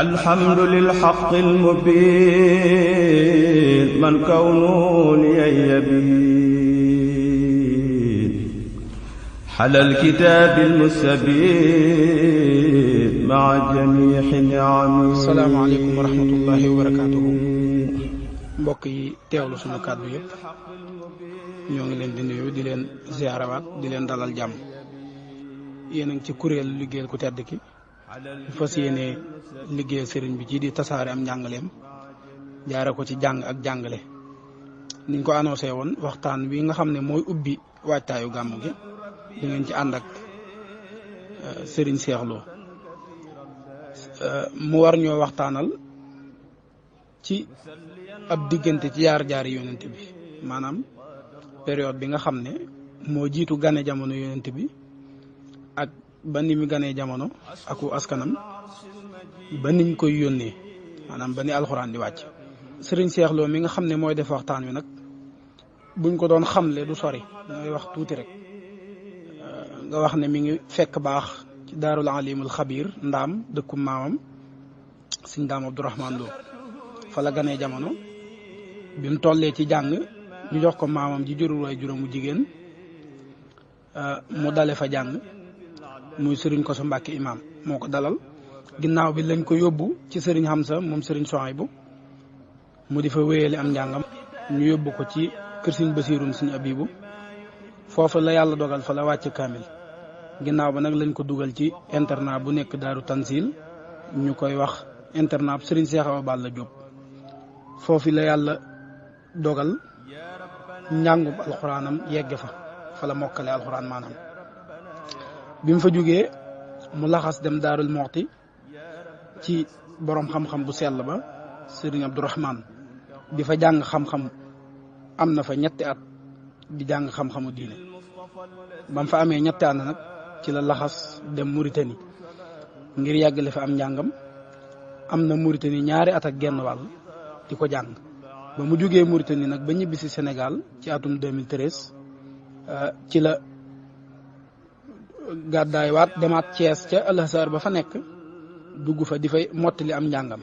الحمد للحق المبين من كونه لي يبين حل الكتاب المستبين مع جميع نعمه. asalaamaaleykum wa rahmatullahi wa barakatuhu. mbokk yi teewlu sunu kàddu yëpp ñoo ngi leen di nuyu di leen ziarawaat di leen dalal jàmm. yéen a ngi ci kuréel liggéeyal ku tedd ki fas yéene liggéeyal sëriñ bi ci di tasaare am njàngaleem jaare ko ci jàng ak jàngale. niñ ko annoncé woon waxtaan wi nga xam ne mooy ubbi waajtaayu gàmmu gi di ngeen ci ànd ak sëriñ Cheikh Lo mu war ñoo waxtaanal ci ab diggante ci jaar-jaari yonent bi, maanaam période bi nga xam ne moo jiitu gane jamono yonent bi ak ba ni mu ganee jamono aku askanam ba niñ koy yónnee, maanaam ba ni alxuraan di wàcc. sëriñ Cheikh Lo mi nga xam ne mooy def waxtaan wi nag buñ ko doon xamle du sori, dangay wax tuuti rek. nga wax ne mi ngi fekk baax ci daarul alimul xabiir ndaam dëkku maamam sëñ Daam Abdourahman Lo fa la ganee jamono. bi mu tollee ci jàng ñu jox ko maamam ji jurul way juróomu jigéen mu dale fa jàng, muy sëriñ Koso Mbàkke imaam moo ko dalal. ginnaaw bi lañ ko yóbbu ci sëriñ Hamza moom sëriñ Sohaybu mu di fa wéyale am njàngam. ñu yóbbu ko ci kër sëriñ Basiirum sëriñ Abibu, foofu la yàlla dogal fa la wàcc kaamil. ginnaaw ba nag lañ ko dugal ci internat bu nekk Daaru Tansil, ñu koy wax internat sëriñ Cheikh Awa Balla Diop. foofu la yàlla dogal njàngum alxuraanam yegge fa la mokkale alxuraan maanaam. bi mu fa jógee mu laxas dem Daarul Moxti ci borom xam-xam bu sell ba sëriñ Abdourahman di fa jàng xam-xam. am na fa ñetti at di jàng xam-xamu diine. ba mu fa amee ñetti at nag ci la laxas dem Mauritanie ngir yàggale fa am njàngam. am na Mauritanie 2 at ak genn wàll di ko jàng. ba mu jógee Mauritanie nag ba ñibbi si Sénégal ci atum 2013 ci la gàddaay waat demaat Thiès ca Al-Azhar ba fa nekk, dugg fa di fay mottali am njàngam.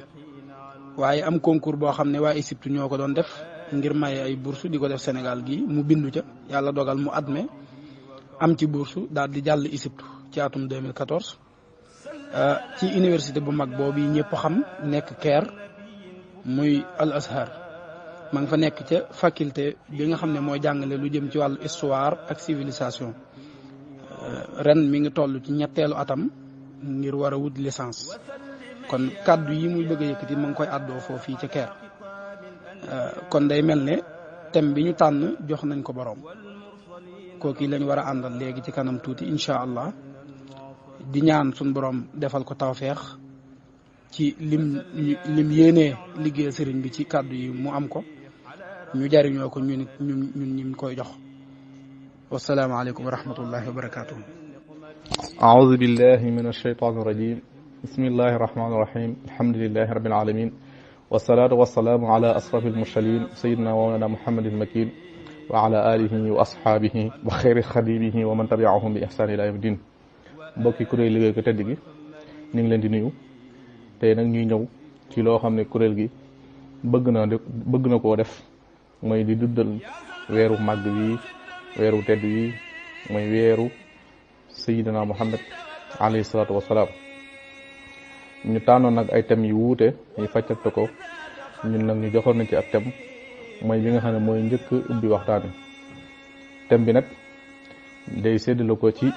waaye am concours boo xam ne waa Égypte ñoo ko doon def ngir maye ay bourse di ko def Sénégal gi, mu bindu ca. yàlla dogal mu admet am ci bourse daal di jàll Égypte ci atum 2014 ci université bu mag boobu ñëpp xam nekk Caire muy Al-Azhar. ma nga fa nekk ca faculté bi nga xam ne mooy jàngale lu jëm ci wàllu histoire ak civilisation. ren mi ngi toll ci 3e atam ngir war a wut licence. kon kàddu yi muy bëgg a yëkkati ma ngi koy àddoo foofu fii ca Caire. kon day mel ne thème bi ñu tànn jox nañ ko boroom. kooku lañ war a àndal léegi ci kanam tuuti incha allah, di ñaan suñ boroom defal ko tawfeex ci lim yéenee liggéey sëriñ bi ci kàddu yi mu am ko, ñu jariñoo ko ñun ñi koy jox. wasalaamaaleykum wa rahmatullahi wa barakatuh. aoudu billahi min alshaytan irrajim. bismillahi irrahmani irrahim. alhamdulilahi rabbil alamin wasalaatu wasalaamu ala asrafi almursalin sayidina wa mawlana muhammadin makin wa ala alihi wa ashaabihi wa xeyri xadimihi wa man tabiahum bi ihsan ila yawmi din. mbokki kuréel liggéey ko tedd gi ñu ngi leen di nuyu. tey nag ñuy ñëw ci loo xam ne kuréel gi bëgg na koo def, mooy di duddal weeru màgg wi, weeru tedd wi, mooy weeru sayidina muhammad alayhi salaatu wasalaam. ñu tànnoon nag ay thèmes yu wuute ñu faccate ko. ñun nag ñu joxoon nañ ci ab thème mooy bi nga xam ne mooy njëkk ubbi waxtaan wi. thème bi nag day séddale ko ci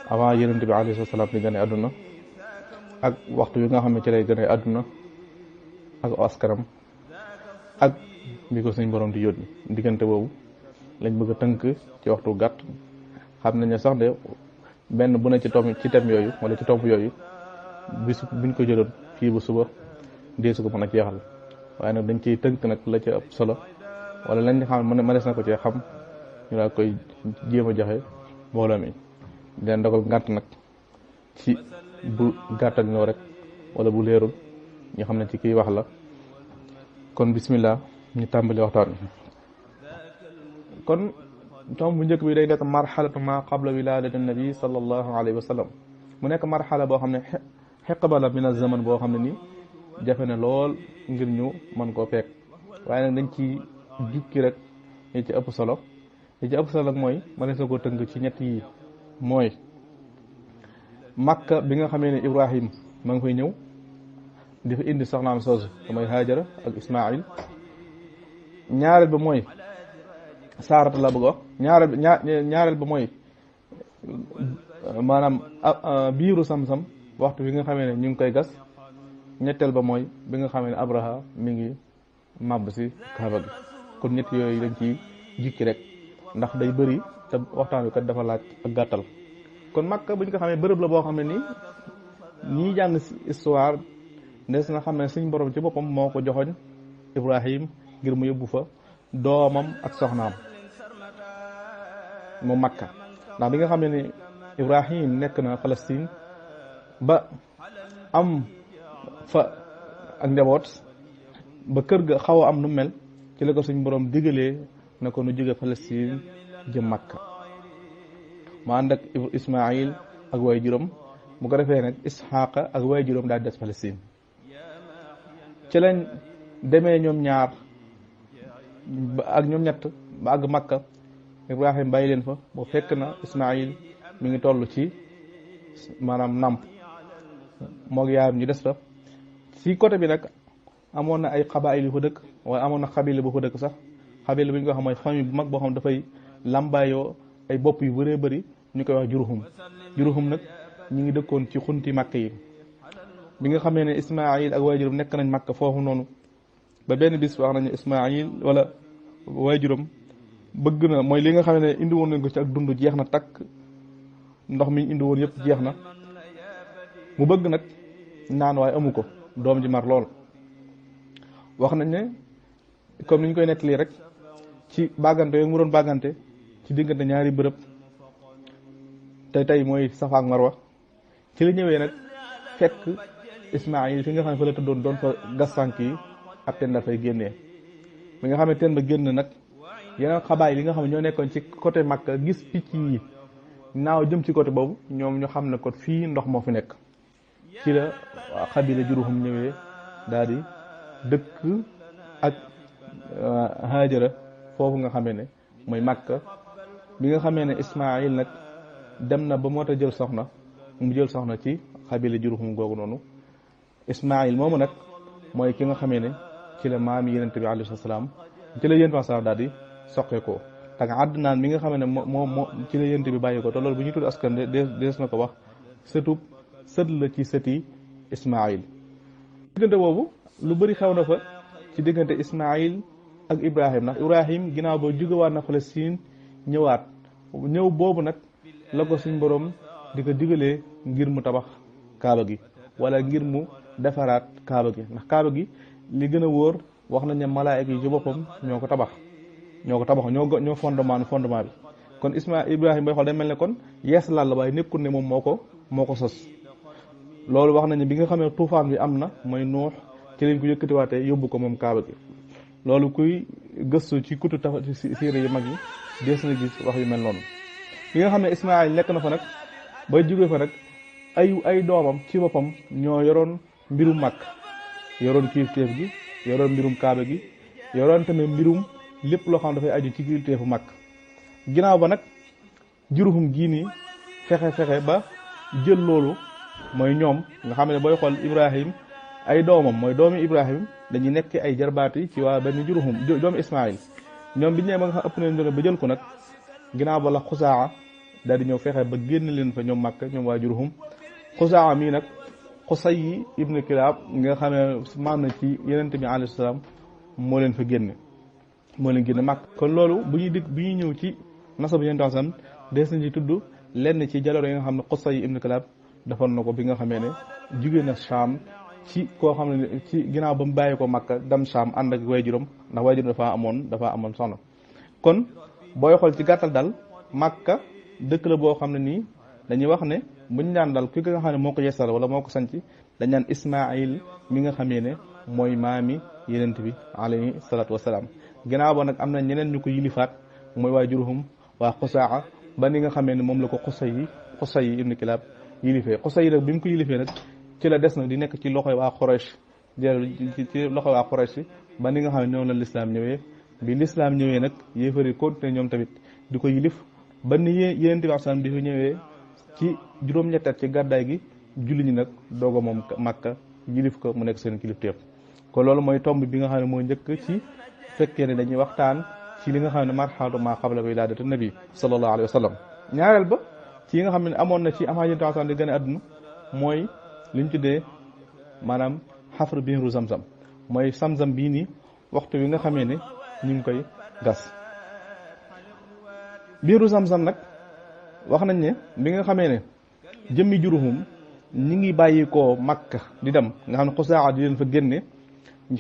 avant yonent bi alayhi salaam di gane àdduna ak waxtu wi nga xam ne ci lay gane àdduna ak askanam ak bi ko suñ borom di yónni. diggante boobu lañ bëgg a tënk ci waxtu gàtt. xam nañ ne sax de benn bu ne ci thème yooyu wala ci tomb yooyu buñ ko jëloon fii bu suba deesu ko mën a jeexal. waaye nag dañ ciy tënk nag la ci ëpp solo wala lañ xam ne mënees na ko cee xam ñu laa koy jéem a joxe mbooloo mi. den dogal ngànt nag ci bu gàttal ñoo rek wala bu leerul ñu xam ne ci kiy wax la. kon bismillah ñu tàmbali waxtaan wi. kon tomb bu njëkk bi day nekk marxalatu ma qabla wiladati nabi sallallahu alayhi wa sallam. mu nekk marxala boo xam ne xeqba la min az-zaman boo xam ne nii jafe na lool ngir ñu mën koo fekk waaye nag dañ ci jukki rek li ci ëpp solo nag mooy ma ne sa ko tënk ci ñett yi mooy Makka bi nga xamee ne Ibrahim ma ngi fay ñëw di fa indi soxnaam soosu mooy Haajara ak Ismaïl ñaareel ba mooy Saarata la bëgg wax ñaareel ba mooy maanaam biiru Samsam waxtu bi nga xamee ne ñu ngi koy gas ñetteel ba mooy bi nga xamee ne Abraha mi ngi màbb si Kaaba gi kon ñett yooyu dañ ci jikki rek ndax day bëri te waxtaan wi kat dafa laaj ak gàttal kon Makka bu ñu ko xamee bërëb la boo xam ne nii ñii jàng histoire ndes na xam ne suñ borom ci boppam moo ko joxoñ Ibrahim ngir mu yóbbu fa doomam ak soxnaam mu Makka ndax bi nga xam ne Ibrahim nekk na Palestine ba am fa ak njaboot ba kër ga xaw a am nu mel ci la ko suñ borom digalee na ko nu jóge Palestine jëm Makka mu ànd ak Ismaïl ak way juróom bu ko defee nag Isxaaqa ak way juróom daal des Palestine ci lañ demee ñoom ñaar ak ñoom ñett ba àgg Makka Ibrahim bàyyi leen fa bu fekk na Ismaïl mi ngi toll ci maanaam nàmp moog yaayam ñu des fa ci côté bi nag amoon na ay xabaayil yu fa dëkk wala amoon na xabila bu fa dëkk sax xabila bu ñu ko xam mooy famille bu mag boo xam dafay lambaayoo ay bopp yu bëree bëri ñu koy wax Juruhum nag ñu ngi dëkkoon ci xunti Makka yi bi nga xamee ne Ismaïl ak waajuram nekk nañ Makka foofu noonu ba benn bis wax nañu Ismaïl wala waajuram bëgg na mooy li nga xam ne indi woon nañ ko ci ak dund jeex na takk ndox mi indi woon yëpp jeex na mu bëgg nag naan waaye amu ko doom ji mar lool wax nañ ne comme ni ñu koy nettali rek ci bàggante yooyu mu doon bàggante ci diggante ñaari bërëb tey mooy Safa ak Marwa ci la ñëwee nag fekk Ismaïl fi nga xam ne fa la tëddoon doon fa gas sànk yi ab teen dafay génnee bi nga xam ne teen ba génn nag yeneen xabaay li nga xam ne ñoo nekkoon ci côté Makka gis picc yi naaw jëm ci côté boobu ñoom ñu xam ne ko fii ndox moo fi nekk ci la xabila Juruhum ñëwee daal di dëkk ak Haajara foofu nga xamee ne mooy Makka bi nga xamee ne Ismaïl nag dem na ba moo tax jël soxna mu jël soxna ci xabila Juruhum googu noonu Ismaïl moomu nag mooy ki nga xamee ne ci la maam yi Yonent bi alayhi salaam ci la Yonent bi salaam daal di soqeekoo tak Adnaan mi nga xamee ne moo ci la Yonent bi bàyyi ko te loolu bu ñuy tudd askan dees na ko wax sët la ci sëti Ismaïl diggante boobu lu bëri xew na fa ci diggante Ismaïl ak Ibrahim ndax Ibrahim ginnaaw ba jógewaat na Palestine ñëw boobu nag la ko suñ borom di ko digalee ngir mu tabax Kaaba gi wala ngir mu defaraat Kaaba gi ndax Kaaba gi li gën a wóor wax nañ ne malaayika yi ci boppam ñoo ko tabax ñoo fondement bi kon Ibrahim booy xool day mel ne kon yees laal la waaye nekkul ne moom moo ko sos loolu wax nañ ne bi nga xamee tuufaan bi am na mooy Nuux ci lañ ko yëkkatiwaatee yóbbu ko moom Kaaba gi loolu kuy gëstu ci kutu siire yu mag yi dees na gis wax yu mel noonu bi nga xam ne Ismaïl nekk na fa nag bay jógee fa nag ay doomam ci boppam ñoo yoroon mbirum Makk yoroon kilifteef gi yoroon mbirum Kaaba gi yoroon tamit mbirum lépp loo xam dafay aju ci kilifteefu Makk ginnaaw ba nag Juruhum gii nii fexe ba jël loolu mooy ñoom nga xam ne booy xool Ibrahim ay doomam mooy doomi Ibrahim dañuy nekk ay jarbaati ci waa benn Juruhum doomi Ismaïl ñoom bi ñu nee ba nga xam ëpp nañ doole ba jël ko nag ginnaaw ba la Xusaa daal di ñëw fexe ba génn leen fa ñoom Makka ñoom waa Juruhum Xusaa mii nag Xusay ibn Kilaab nga xam ne maam na ci Yonent bi alayhi salaam moo leen génne Makka kon loolu bu ñuy ñëw ci nasab Yonent bi sallam des nañ ci tudd lenn ci jaloor yi nga xam ne Xusay ibn Kilaab defoon na ko bi nga xamee ne jugee na Shaam ci koo xam ne ci ginnaaw ba mu bàyyi ko Makka dem Shaam ànd ak waajuram ndax waajuram dafa amoon soxna kon booy xool ci gàttal daal Makka dëkk la boo xam ne nii dañuy wax ne buñ daan daal ki nga xam ne moo ko yeesal wala moo ko sanc dañ naan Ismaïl mi nga xamee ne mooy maami Yonent bi alayhi salaatu wasalaam ginnaaw ba nag am na ñeneen ñu ko yilifaat mooy waa Juruhum waa Xusaa ba ni nga xamee ne moom la ko Xusay ibn Kilaab yilifee Xusay nag bi mu ko yilifee nag ci la des nag di nekk ci loxoy waa Quraysh ci loxoy waa Quraysh ba ni nga xam ne noonu la lislaam ñëwee bi lislaam ñëwee nag yéefar yi continué ñoom tamit di ko yilif ba ni yéen bi sallam di fi ñëwee ci juróom-ñetti at ci gàddaay gi julli ñi nag doog a moom Makka yilif ko mu nekk seen kilifteef kon loolu mooy tomb bi nga xam ne mooy njëkk ci fekkee ne dañuy waxtaan ci li nga xam ne marxalatu maa qabla wilaadati nabi sallallahu alayhi wa sallam ñaareel ba ci yi nga xam ne amoon na ci avant yéen sallam di gën a àdduna mooy li ñu tuddee maanaam xafru biiru Zamzam mooy Zamzam bii nii waxtu wi nga xamee ne ñu ngi koy gas biiru Zamzam nag wax nañ ne bi nga xamee ne jëmmi Jurhum ñi ngi bàyyi koo Makka di dem nga xam ne Xusaa di leen fa génne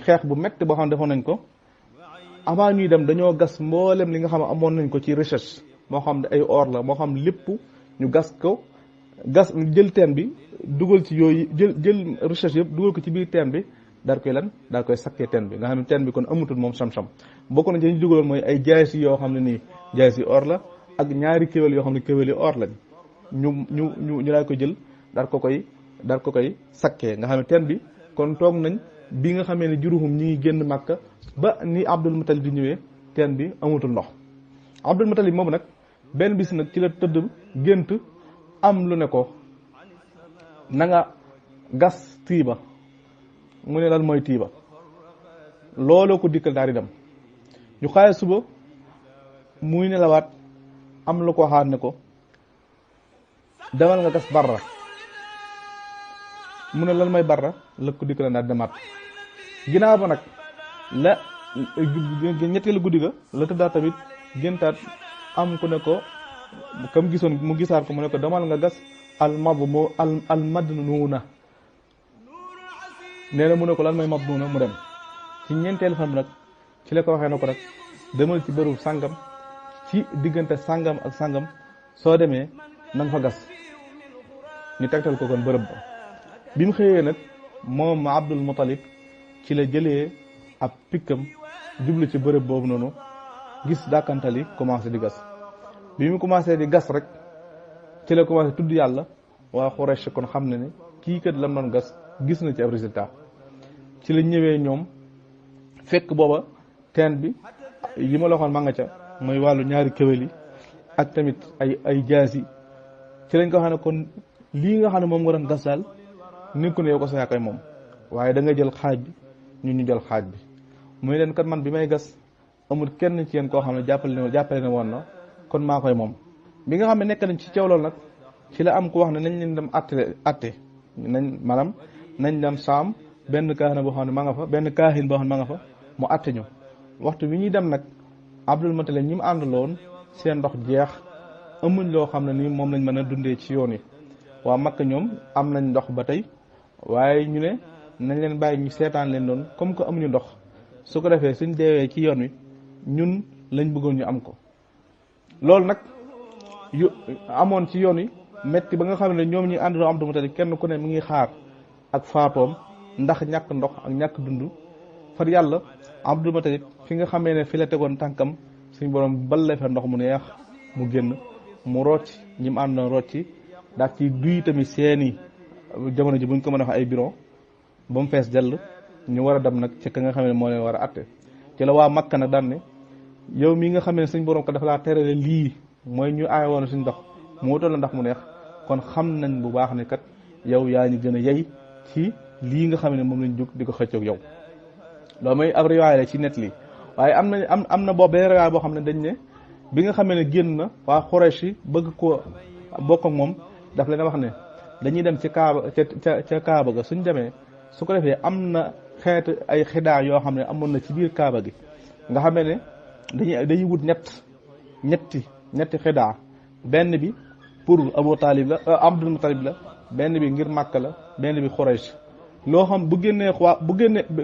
xeex bu métti boo xam ne defoon nañ ko avant ñuy dem dañoo gas mboolem li nga xam ne amoon nañ ko ci recherche moo xam ne ay or la moo xam lépp ñu gas ko gas jël teen bi dugal ci yooyu jël recherche yëpp dugal ko ci biir teen bi daal koy sakkee teen bi nga xam ne teen bi kon amutul moom sam-sam bokk na ci ñu dugaloon mooy ay jaaysi yoo xam ne nii jaaysi or la ak ñaari kéwél yoo xam ne kéwél yi or lañ ñu daal ko jël daal ko koy sakkee nga xam ne teen bi kon toog nañ bi nga xamee ne Jurhum ñi ngi génn Makka ba ni Abdul Muttalib di ñëwee teen bi amutul ndox Abdul Muttalib moom nag benn bis nag ci la tëdd gént am lu ne ko na nga gas tiiba mu ne lan mooy tiiba looloo ko dikkal daal di dem ñu xaye suba muy nelawaat am lu ko waxaat ne ko demal nga gas barra mu ne lan may barra la ko dikkal daal di demaat ginnaaw ba nag la ñetteelu guddi ga la tëddaat tamit géntaat am ku ne ko comme gisoon mu gisaat ko mu ne ko demal nga gas almadnuuna nee na mu ne ko lan mooy madnuuna mu dem ci ñeenteelu fan nag ci la ko waxee na ko rek demal ci bërëb sàngam ci diggante sàngam ak sàngam soo demee na nga fa gas ñu tegtal ko kon bërëb ba bi mu xëyee nag moom Abdul Muttalib ci la jëlee ab pikkam jublu ci bërëb boobu noonu gis dàkkantali commencé di gas bi mu commencé di gas rek ci la commencé tudd yàlla waa Quraysh kon xam ne ne kii kat lam doon gas gis na ci ab résultat ci la ñëwee ñoom fekk booba teen bi yi ma la waxoon ma nga ca mooy wàllu ñaari kéwél yi ak tamit ay jaas yi ci lañ ko xam ne kon lii nga xam ne moom nga doon gas daal nekku ne yow ko sa yaa koy moom waaye da nga jël xaaj bi ñu jël xaaj bi muy leen kat man bi may gas amul kenn ci yéen koo xam ne jàppale ne woon na kon maa koy moom bi nga xam ne nekk nañ ci ceew loolu nag ci la am ku wax ne nañ leen dem atte nañ dem saam benn kaahin boo xam ne ma nga fa mu atte ñu waxtu bi ñuy dem nag Abdul Muttalib ñi mu àndaloon seen ndox jeex amuñ loo xam ne nii moom lañ mën a dundee ci yoon yi waa Makka ñoom am nañ ndox ba tey waaye ñu ne nañ leen bàyyi ñu seetaan leen doon comme que amuñu ndox su ko defee suñ deewee ci yoon wi ñun lañ bëggoon ñu am ko loolu nag yu amoon ci yoon wi metti ba nga xam ne ñoom ñi àndandoo Abdul Muttalib kenn ku ne mi ngi xaar ak faatoom ndax ñàkk ndox ak ñàkk dund far yàlla Abdul Muttalib fi nga xamee ne fi la tegoon tànkam suñ borom balle fa ndox mu neex mu génn mu rocc ñi mu àndoon rocci daal ci duy tamit seeni jamono ji buñ ko mën a wax ay biron ba mu fees dell ñu war a dem nag ci ka nga xam ne moo leen war a atte ci la waa Makka nag daan ne yow mii nga xam ne suñ borom ko dafa laa terale lii mooy ñu aay woon suñ ndox mu wutal la ndax mu neex kon xam nañ bu baax ne kat yow yaa ñu gën a yey ci lii nga xam ne moom lañ jóg di ko xëccoog yow loolu mooy ab riwaay la ci net lii waaye am na boobu benn riwaay boo xam ne dañ ne bi nga xamee ne génn na waa Quraysh yi bëgg ko bokk ak moom daf leen wax ne dañuy dem ci Kaaba ca Kaaba ga suñ demee su ko defee am na xeetu ay xidaa yoo xam ne amoon na ci biir Kaaba gi nga xamee ne dañuy wut ñetti xidaa benn bi pour Abu Talib la Abdul Muttalib la benn bi ngir Makka la benn bi Quraysh loo xam bu génnee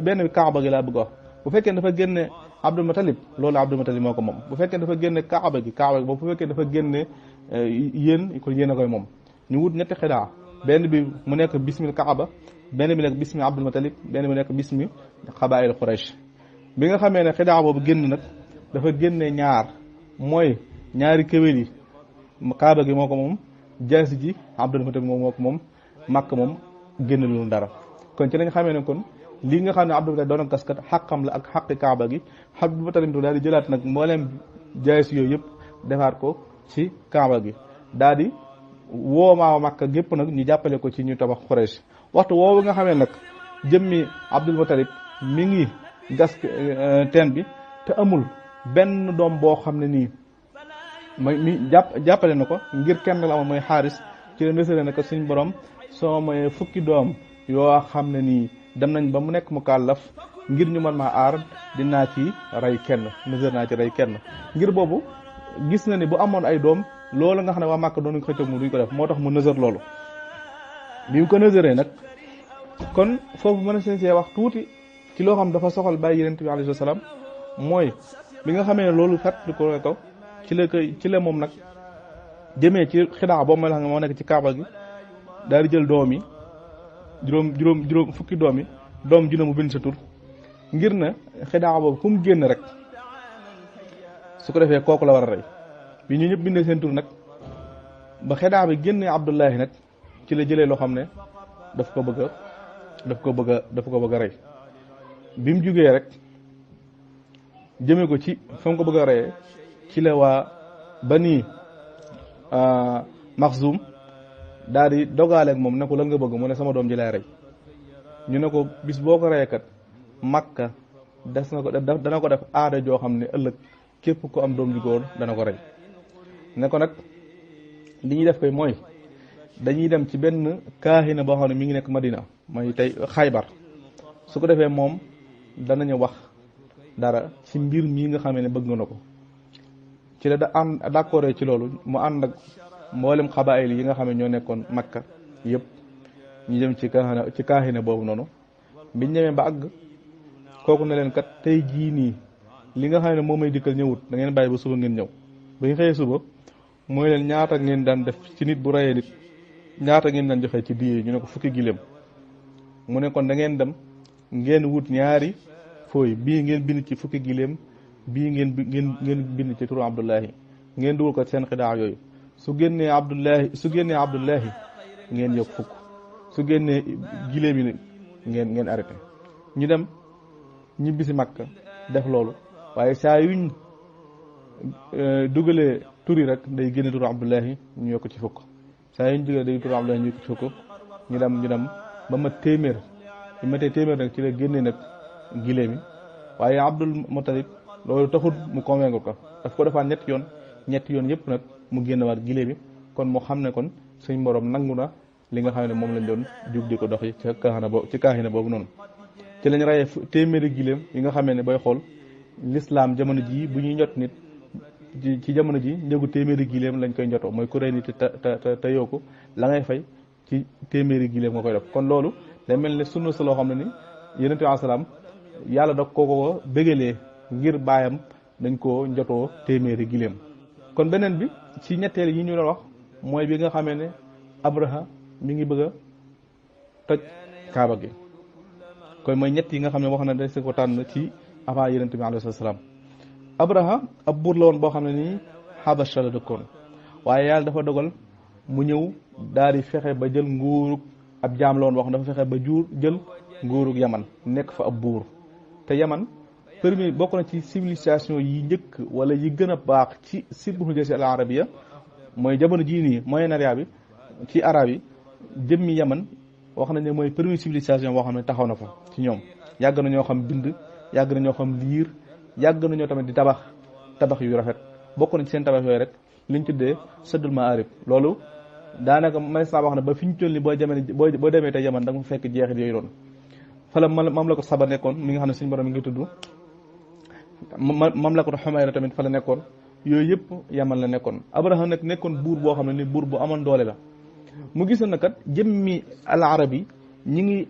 benn bi Kaaba gi laa bëgg a wax bu fekkee dafa génne Abdul Muttalib loolu Abdul Muttalib moo ko moom bu fekkee dafa génne Kaaba gi boobu bu fekkee dafa génne yéen kon yéen a koy moom ñu wut ñetti xidaa benn bi mu nekk bismil Kaaba benn bi nekk bismi Abdul Muttalib benn bi nekk bismi xabaayil Quraysh bi nga xamee ne xidaa boobu génn nag dafa génne ñaar mooy ñaari kéwél yi Kaaba gi moo ko moom jaasi ji Abdul Muttalib moom moo ko moom Makka moom génn lu dara. kon ci lañ xamee ne kon lii nga xam ne Abdul Mutalib doon na gaskat xàqam la ak xàqi kaaba gi Abdul Mutalib daal di jëlaat nag mbooleem jaayis yooyu yëpp defaat ko ci kaaba gi daal di woo maa Makka gépp nag ñu jàppale ko ci ñu tabax Quraysh waxtu woowu nga xamee nag jëmmi Abdul Mutalib mi ngi gas teen bi te amul benn doom boo xam ne nii mi jàppale na ko ngir kenn la amoon mooy Xaaris ci la nësëre na ko suñ borom soo mayee fukki doom yoo xam ne nii dem nañ ba mu nekk mu kàllaf ngir ñu mën maa aar dinaa ci rey kenn nësër naa ci rey kenn ngir boobu gis na ni bu amoon ay doom loolu nga xam ne waa Màkka doon xëccoog mu duñ ko def moo tax mu nësër loolu bi mu ko nësëree nag kon foofu mën a seen see wax tuuti ci loo xam dafa soxal bàyyi Yonent bi alayhi salaam mooy bi nga xamee ne loolu fàttali ko kaw ci la moom nag jëmee ci xidaa boobu mooy la xam ne moo nekk ci kaaba gi daal di jël doom yi juróom fukki doom yi doom ju ne mu bind sa tur ngir na xidaa boobu fu mu génn rek su ko defee kooku la war a rey bi ñu ñëpp bindee seen tur nag ba xidaa bi génnee Abdullahi nag ci la jëlee loo xam ne daf ko bëgg a rey bi mu jugee rek jëmee ko ci fa mu ko bëgg a reyee ci la waa Bani Maxzum daal di dogaaleeg moom ne ko lan nga bëgg mu ne sama doom ji lay rey ñu ne ko bis boo ko reyee kat Makka dana ko def aada joo xam ne ëllëg képp ku am doom ju góor dana ko rey ne ko nag li ñuy def koy mooy dañuy dem ci benn kaahina boo xam ne mi ngi nekk Madina mooy tey Xaybar su ko defee moom danañu wax dara ci mbir mii nga xamee ne bëgg nga na ko ci la d'accord ci loolu mu ànd ak mboolem xabaayil yi nga xam ne ñoo nekkoon Makka yëpp ñu dem ci kaahina boobu noonu biñ ñemee ba àgg kooku ne leen kat tey jii nii li nga xam ne moom may dikkal ñëwut da ngeen bàyyi ba suba ngeen ñëw ba ñu xëyee suba mooy leen ñaata ngeen daan def ci nit bu reyee nit ñaata ngeen daan joxe ci diye ñu ne ko fukki gileem mu ne kon da ngeen dem ngeen wut ñaari fooy bii ngeen bind ci fukki gileem bii ngeen bind ci turu Abdullahi ngeen dugal ko seen xidaa yooyu su génnee Abdullahi ngeen yokk fukk su génnee gileem yi ngeen arrêté ñu dem ñibbi si Makka def loolu waaye saa yuñ dugalee turi rek day génne turu Abdullahi ñu yokk ci fukk saa yuñ dugalee day turu Abdullahi ñu yokk ci fukk ñu dem ba ma téeméer ñu matee téeméer nag ci la génnee nag gileem yi waaye Abdul Mutalib loolu taxut mu convaincre ko daf ko defaat ñetti yoon yëpp nag mu génn waat gileem yi kon mu xam ne kon suñ borom nangu na li nga xam ne moom lañ doon jug di ko dox yi ci kaahina boobu noonu ci lañ rayee téeméeri gileem yi nga xamee ne booy xool l'islam jamono jii bu ñuy njot nit ci jamono ji njëgu téeméeri gileem lañ koy njotoo mooy ku rey nit te yooku la ngay fay ci téeméeri gileem nga koy def kon loolu day mel ne sunna sa loo xam ne ni Yonent bi salaam yàlla da ko bégalee ngir baayam dañ koo njotoo téeméeri gileem kon beneen bi ci ñetteel yi ñu doon wax mooy bi nga xamee ne Abraha mi ngi bëgg a toj kaaba gi kon mooy ñett yi nga xam ne wax na dañ si ko tànn ci avant Yonent bi alayhi salaam Abraha ab buur la woon boo xam ne nii Habasha la dëkkoon waaye yàlla dafa dogal mu ñëw daal di fexe ba jël nguurug ab jaam la woon boo xam dafa fexe ba jël nguurug Yaman nekk fa ab buur te Yaman premier bokk na ci civilisation yi njëkk wala yi gën a baax ci sibhul jazira al arabia mooy jamono jii nii Moyen-Orient bi ci arab yi jëmmi Yaman wax nañ ne mooy première civilisation boo xam ne taxaw na fa ci ñoom yàgg na ñoo xam bind yàgg na ñoo xam liir yàgg na ñoo tamit di tabax yu rafet bokk na ci seen tabax yooyu rek liñ tuddee sëddul maarib loolu daanaka mënees naa wax ne ba fi ñu toll nii boo demee tey Yaman da nga fa fekk jeexit yooyu doon fala mam la ko Saba nekkoon mi nga xam ne suñu borom mi ngi tudd mam la ko Xumayra tamit fa la nekkoon yooyu yëpp Yaman la nekkoon Abraha nag nekkoon buur boo xam ne ni buur bu amoon doole la mu gisoon na kat jëmmi al arab yi ñi ngi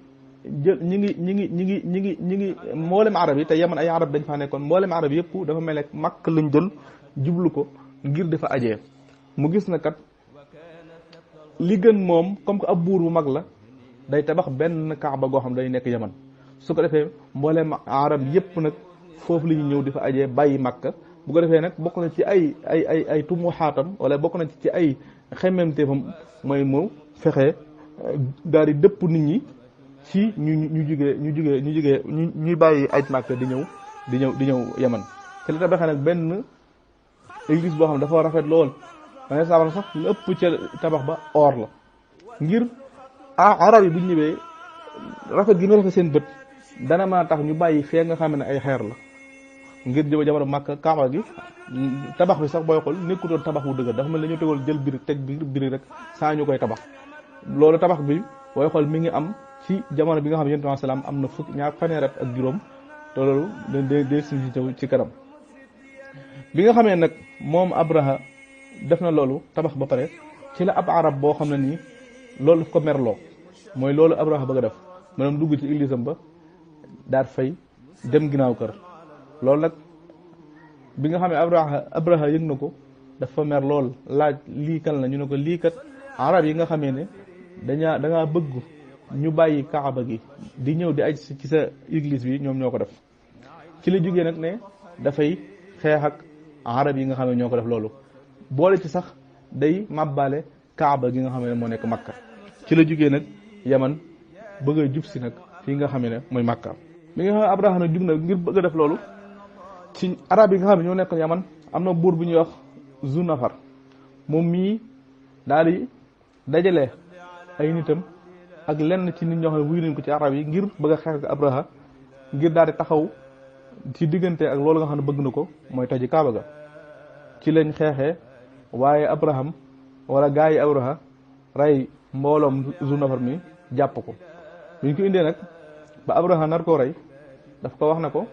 mboolem arab yi te Yaman ay arab dañ faa nekkoon mboolem arab yëpp dafa mel ne Makk lañ jël jublu ko ngir dafa ajee mu gis na kat li gën moom comme que ab buur bu mag la day tabax benn kaaba goo xam day nekk Yaman su ko defee mboolem arab yëpp nag foofu la ñu ñëw di fa ajee bàyyi Makka bu ko defee nag bokk na ci ay tumu xaatam wala bokk na ci ay xemmemteefam mooy mu fexe daal di dëpp nit ñi ci ñuy bàyyi aj Màkka di ñëw Yaman te li tabaxee nag benn église boo xam ne dafa rafet lool dangay saabal sax lu ëpp ca tabax ba or la ngir arab yi bu ñu ñëwee rafet gi mu rafet seen bët dana mën a tax ñu bàyyi fee nga xam ne ay xeer la ngir jëba jamono Màkka Kaaba gi tabax bi sax booy xool nekkutoon tabax bu dëgër dafa mel ne dañoo tegoon jël birig teg birig rek saa ñu koy tabax loolu tabax bi booy xool mi ngi am ci jamono bi nga xam ne yonent bi salaam am na ñaar fanweeri at ak juróom te loolu de si ñëw ci kanam bi nga xamee nag moom Abraha def na loolu tabax ba pare ci la ab arab boo xam ne nii loolu daf ko merloo mooy loolu Abraha bëgg a def maanaam dugg ci église am ba daal fay dem ginnaaw kër loolu nag bi nga xam ne Abraha yëg na ko dafa mer lool laaj lii kan la ñu ne ko lii kat arab yi nga xamee ne dangaa bëgg ñu bàyyi Kaaba gi di ñëw di aj ci sa église bi ñoom ñoo ko def ci la jógee nag ne dafay xeex ak arab yi nga xam ne ñoo ko def loolu boole ci sax day màbbaale Kaaba gi nga xam ne moo nekk Makka ci la jógee nag Yaman bëgg a jub si nag fii nga xam ne mooy Makka mi nga xam ne Abraha nag jug na ngir bëgg a def loolu ci arab yi nga xam ne ñoo nekk Yaman am na buur bu ñuy wax Zunafar moom mii daal di dajale ay nitam ak lenn ci nit ñoo xam ne wuyu nañ ko ci arab yi ngir bëgg a xeex ak Abraha ngir daal di taxaw ci diggante ak loolu nga xam ne bëgg na ko mooy toji Kaaba ga ci lañ xeexee waaye Abraham wala gaa yi Abraha rey mbooloom Zunafar mi jàpp ko buñ ko indee nag ba Abraha nar koo rey daf ko wax na ko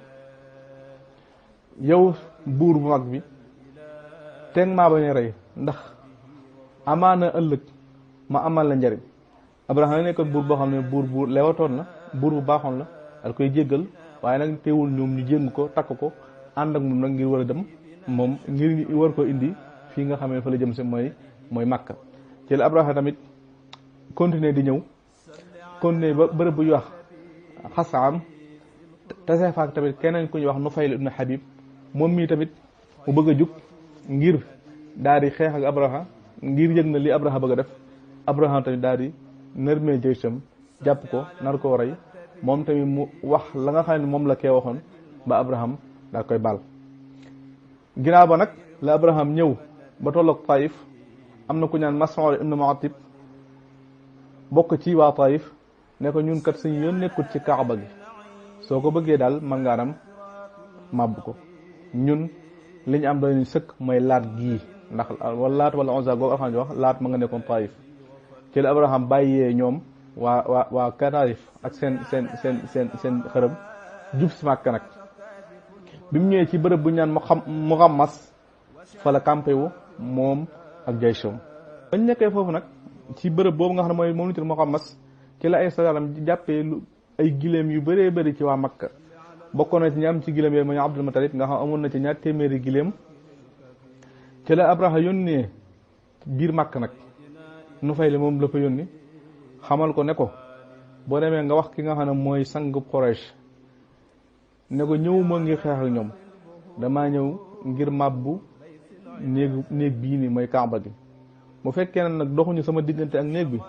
yow buur bu mag bi teeg maa bañ a rey ndax amaana ëllëg ma amal la njariñ Abraha nekkoon buur boo xam ne buur bu lewatoon la buur bu baaxoon la dal koy jéggal waaye nag teewul ñoom ñu jéng ko takk ko ànd ak moom nag ngir war a dem moom ngir war ko indi fii nga xam ne fa la jëm si mooy Makka ci la Abraha tamit continuer di ñëw continuer ba bërëb bu ñuy wax Xasaam tase faak tamit keneen ku ñuy wax Nufayl ibn Habib moom mii tamit mu bëgg a jug ngir daal di xeex ak Abraha ngir yëg na li Abraha bëgg a def Abraha tamit daal di nërmee jëysam jàpp ko nar koo rey moom tamit mu wax la nga xam ne moom la kee waxoon ba Abraham daal koy baal ginnaaw ba nag la Abraham ñëw ba tolloog Taïf am na ku ñaan Mas'ud ibn Mu'attib bokk ci waa Taïf ne ko ñun kat suñu yoon nekkut ci Kaaba gi soo ko bëggee daal man nga anam màbb ko ñun li ñu am doon sëkk mooy laat gii ndax wala laat wala Uzza googu alxam wax laat ma nga nekkoon Taïf ci la Abraham bàyyee ñoom waa Taïf ak seen xërëm jub si Màkka nag bi mu ñëwee ci bërëb bu ñu naan Muxammas fa la campé wu moom ak jayshom bañ nekkee foofu nag ci bërëb boobu nga xam ne mooy moom nitul Muxammas ci la ay salaam jàppee ay gileem yu bëree bëri ci waa Makka bokkoon na ci ñi am ci gileem yooyu mooy Abdul Mutalib nga xam amoon na ci 200 gileem ci la Abraha yónnee biir Makka nag Nufayl moom la fa yónni xamal ko ne ko boo demee nga wax ki nga xam ne mooy sang Quraysh ne ko ñëwuma ngir xeex ak ñoom damaa ñëw ngir màbbu néeg bii nii mooy Kaaba gi bu fekkee ne nag doxuñu sama diggante ak néeg bi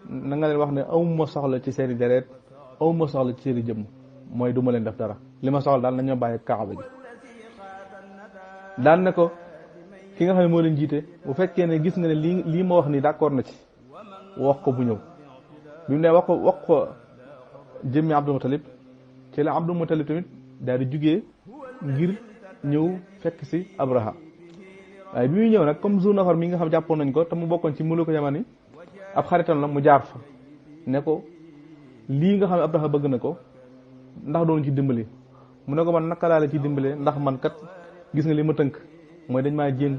na nga leen wax ne awma soxla ci seeni deret awma soxla ci seeni jëmm mooy duma leen def dara li ma soxla daal nañoo bàyyi Kaaba gi daan ne ko ki nga xam ne moo leen jiite bu fekkee ne gis nga ne lii ma wax nii d'accord na ci wax ko bu ñëw bi mu ne wax ko jëmmi Abdul Mutalib ci la Abdul Mutalib tamit daal di jugee ngir ñëw fekk si Abraha waaye bi muy ñëw nag comme Zunafar mi nga xam jàppoon nañ ko te mu bokkoon ci muluku Yaman yi ab xaritam la mu jaar fa ne ko lii nga xam ne Abraha bëgg na ko ndax doon ci dimbali mu ne ko man naka laa la ci dimbalee ndax man kat gis nga li ma tënk mooy dañ maa jéng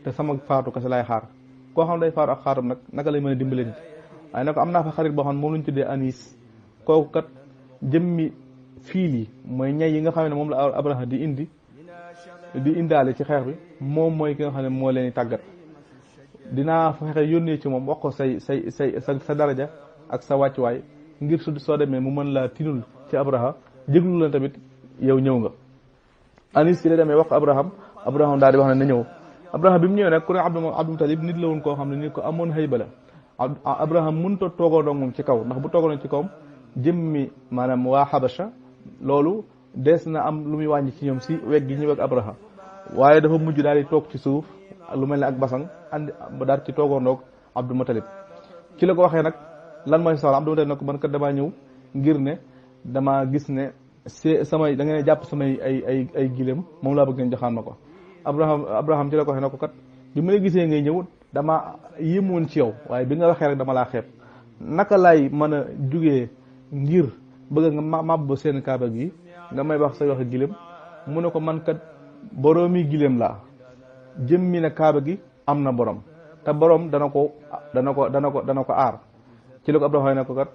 te sama faatu kese laay xaar koo xam ne day faatu ak xaaram nag naka lay mën a dimbalee nit waaye ne ko am naa fa xarit boo xam ne moom lañ tuddee Anis kooku kat jëmmi fiil yi mooy ñay yi nga xam ne moom la Abraha di indaale ci xeex bi moom mooy ki nga xam ne moo leen di tàggat dinaa fexe yónnee ci moom wax ko sa daraja ak sa wàccuwaay ngir soo demee mu mën laa tinul ci Abraha jéglu la tamit yow ñëw nga Anis ci la demee wax ko Abraham daal di wax ne na ñëw Abraha bi mu ñëwee nag ku ne Abdul Mutalib nit la woon koo xam ne nit ko amoon xëyba la Abraham mënut a toogandoo moom ci kaw ndax bu toogandoon ci kawam jëmmi maanaam waa Xabasha loolu des na am lu muy wàññi ci ñoom si weg gi ñu weg Abraham waaye dafa mujj daal di toog ci suuf lu mel ne ak basang andi ba daal ci toogandoog Abdul Mutalib ci la ko waxee nag lan mooy soxla Abdul Mutalib nag man kat damaa ñëw ngir ne damaa gis ne samay da ngeen jàpp samay ay gileem moom laa bëgg ngeen joxaan ma ko Abraham ci la ko waxee na ko kat bi ma la gisee ngay ñëw dama yéemoon ci yow waaye bi nga waxee rek dama laa xeeb naka laay mën a jugee ngir bëgg nga màbb seen kaaba gi nga may wax say waxe gileem mu ne ko man kat boroomi gileem laa jëmmi ne kaaba gi am na borom te borom dana ko aar ci la ko Abraham ne ko kat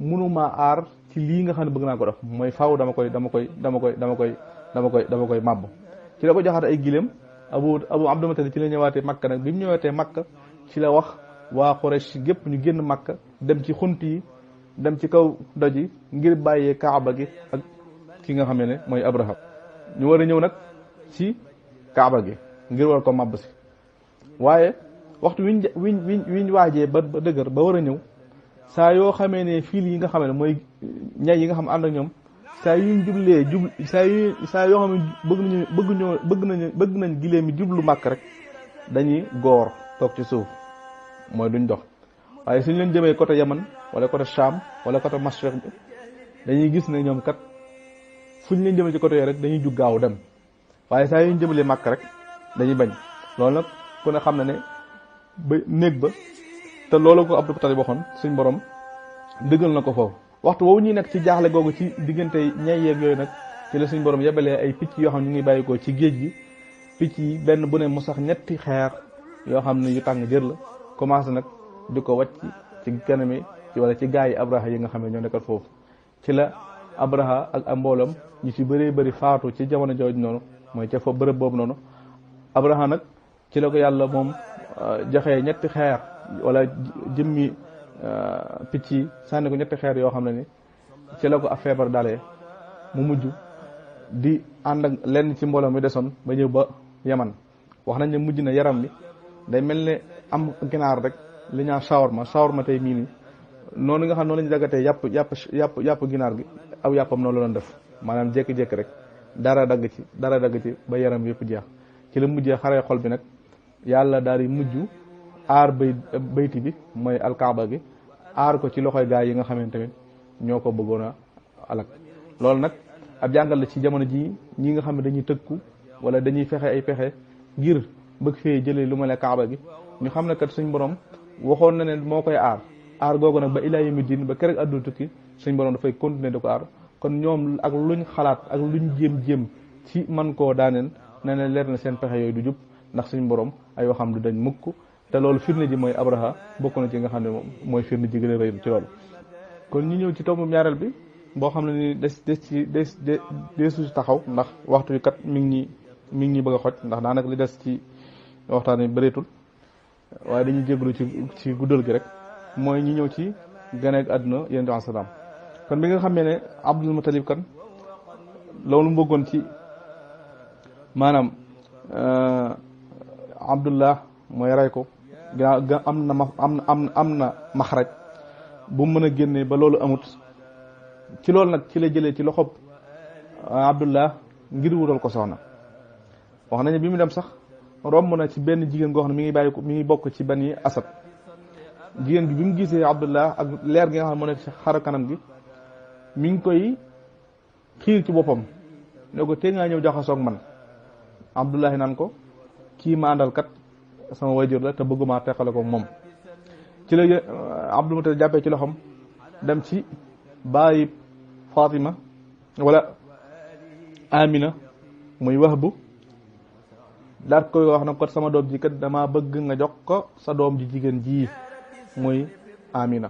mënumaa aar ci lii nga xam ne bëgg naa ko def mooy faaw dama koy màbb ci la ko joxaat ay gileem abu Abdul Mutalib ci la ñëwaatee Makka nag bi mu ñëwaatee Makka ci la wax waa Quraysh gépp ñu génn Makka dem ci xunt yi dem ci kaw doj yi ngir bàyyee Kaaba gi ak ki nga xam ne mooy Abraham ñu war a ñëw nag ci Kaaba gi ngir war ko màbb si waaye waxtu wiñ waajee ba dëgër ba war a ñëw saa yoo xamee ne fiil yi nga xam ne mooy ñay yi nga xam ànd ak ñoom saa yuñ jublee saa yoo xam ne bëgg nañ gileem yi jublu màkk rek dañuy goor toog ci suuf mooy duñ dox waaye suñ leen jëmee côté Yaman wala côté Sham wala côté Mashriq bi dañuy gis ne ñoom kat fuñ leen jëmee ci côté yooyu rek dañuy jug gaaw dem waaye saa yuñ jëmalee màkk rek dañuy bañ loolu nag ku ne xam na ne ba néeg ba te loolu ko Abdul Mutalib waxoon suñ borom dëggal na ko foofu waxtu woowu ñuy nekk ci jaaxle googu ci diggante ñay yeeg yooyu nag ci la suñ borom yebalee ay picc yoo xam ne ñu ngi bàyyikoo ci géej gi picc yi benn bu ne mu sax ñetti xeer yoo xam ne yu tàng jër la commencé nag di ko wàcc ci kanami wala ci gaa yi Abraha yi nga xam ne ñoo nekkal foofu ci la Abraha ak am mboolam ñu ci bëree bëri faatu ci jamono jooju noonu mooy ca fa bërëb boobu noonu Abraha nag ci la ko yàlla moom joxee ñetti xeer wala jëmmi picc yi sànni ko ñetti xeer yoo xam ne ni ci la ko ab feebar dalee mu mujj di ànd ak lenn ci mbooloo mi desoon ba ñëw ba Yaman wax nañ ne mujj na yaram bi day mel ne am ginaar rek li ñaa shawarma tey mii nii noonu nga xam noonu lañu daggatee yàpp ginaar gi aw yàppam noonu la doon def maanaam jékki-jékki rek dara dagg ci ba yaram yëpp jeex ci la mujjee xaree xol bi nag yàlla daal di mujj aar bayti bi mooy alkaaba gi aar ko ci loxoy gaa yi nga xamante ne ñoo ko bëggoon a alak loolu nag ab jàngal la ci jamono ji ñi nga xam ne dañuy tëkku wala dañuy fexe ay pexe ngir bëgg fee jëlee lu ma ne kaaba gi ñu xam ne kat suñ borom waxoon na ne moo koy aar googu nag ba ilaa yawmi diin ba keroog àdduna tukki suñ borom dafay continuer di ko aar kon ñoom ak luñ xalaat ak luñ jéem ci man koo daaneen ne ne leer na seen pexe yooyu du jub ndax suñ borom ay waxam du dañ mukk te loolu firnde ji mooy Abraha bokk na ci nga xam ne moom mooy firnde ji gën a rëy ci loolu kon ñu ñëw ci tombu ñaareel bi boo xam ne ni desu ci taxaw ndax waxtu wi kat mi ngi ñi bëgg a xoj ndax daanaka li des ci waxtaan wi bëreetul waaye dañuy jégalu ci guddal gi rek mooy ñi ñëw ci ganeeg àdduna yonent bi salaam kon bi nga xamee ne Abdul Mutalib kan loolu mu bëggoon ci maanaam Abdullah mooy rey ko am na maxraj bu mu mën a génnee ba loolu amut ci loolu nag ci la jëlee ci loxob Abdullah ngir wutal ko soxna wax nañu bi mu dem sax romb na ci benn jigéen goo xam ne mi ngi bokk ci Bani Asad jigéen bi mu gisee Abdullah ak leer gi nga xam ne moo nekk ci xar kanam gi mi ngi koy xiir ci boppam ne ko tee ngaa ñëw jaxasoog man Abdullah naan ko kii ma àndal kat sama wajur la te bëgguma teqale ko moom ci la Abdul Mutalib jàppee ci loxoom dem ci bàyyi Fatima wala Amina muy Wahbu daal koy wax na ko sama doom ji kat dama bëgg nga jox ko sa doom ji jigéen ji muy Amina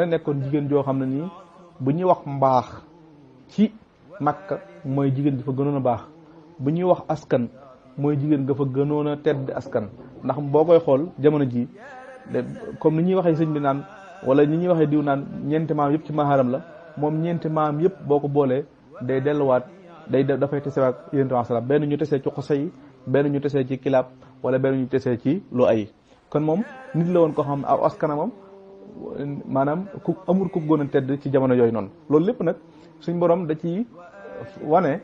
nekkoon jigéen joo xam ne nii bu ñuy wax mbaax ci Makka mooy jigéen ji fa gënoon a baax bu ñuy wax askan mooy jigéen nga fa gënoon a tedd askan ndax boo koy xool jamono ji comme ni ñuy waxee sëñ bi naan wala ni ñuy waxee diw naan ñeenti maam yëpp ci maharam la moom ñeenti maam yëpp boo ko boolee day delluwaat dafay tesewaat yonent bi salaam benn ñu tesee ci Xusay benn ñu tesee ci Kilaab wala benn ñu tesee ci lu ay kon moom nit la woon koo xam aw askanamam maanaam ku amul ku gën a tedd ci jamono yooyu noonu. loolu lépp nag suñ borom da ci wane